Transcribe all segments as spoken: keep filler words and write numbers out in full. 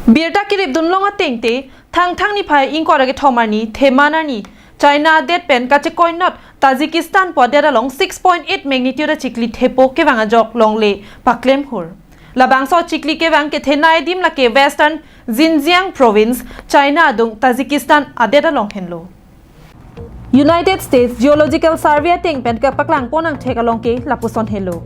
Birta kirip dunlong atengte, Thangthang niphai ingkoi ra kethom arni, Theman arni, China adet pen kachekoinot Tajikistan pu adet along six point eight magnitude achikli thepo kevang ajok longle paklem hur. Labangso achikli kevang kethenei adim lake Western Xinjiang Province, China adung Tajikistan adet along henlo. United States Geological Survey ateng pen kepaklang pon angthek along ke lapuson helo.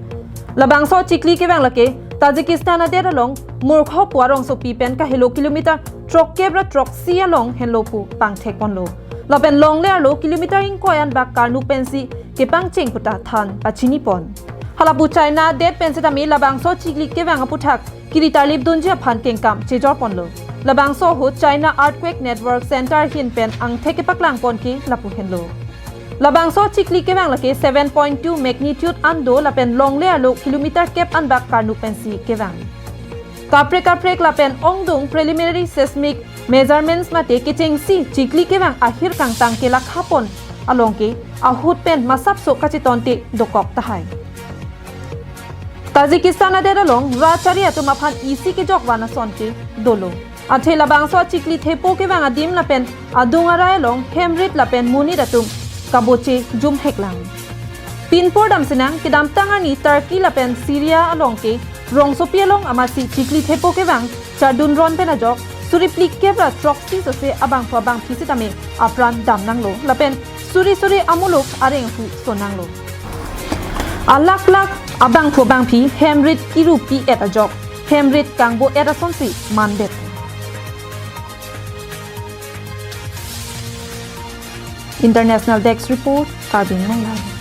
Labangso achikli kevang lake Tajikistan adet along Murkho pu arongsopi pen kahelo kilometer throkkep ra throksi along henlo pu pangthek ponlo. Lapen longle arlo kilometer ingkoi anbak karnu pensi kepangcheng puta than pachini pon. Halapu China adet pen setame labangso achikli kevang aputhak kiri tarlip dunji aphan kengkam chejor ponlo. Labangso ahut China Earthquake Network Center ahin pen angthek kepaklang pon ke lapu henlo. Labangso achikli kevang lake seven point two magnitude an do lapen longle arlo kilometer kep anbak karnu pensi kevang. Kaprek kaprek lapen ongdung preliminary seismic measurements mate kechengsi chikli kevang ahir kangtang kelakha pon along ke ahut pen masapso kachetonte dokok tahai. Tajikistan adet along rachari atum aphan isi kejok van ason ke dolo. Athe labangso achikli thepo kevang adim lapen adung arai along hemrit lapen monit atum kaboche jumheklang. Pinpur damsinang kedamtang arni Turkey lapen Syria along ke rongsopi along amatsi chikli thepo kevang chardun ron pen ajok suri phlikep ra throksi sose abangphu abangphi setame apran damnanglo lapen suri suri amuluk areng ahu sonanglo. Alak lak abangphu abangphi hemrit irupi et ajok hemrit kangbo et asonsi mandet. International Desk Report, Karbi Anglong Live.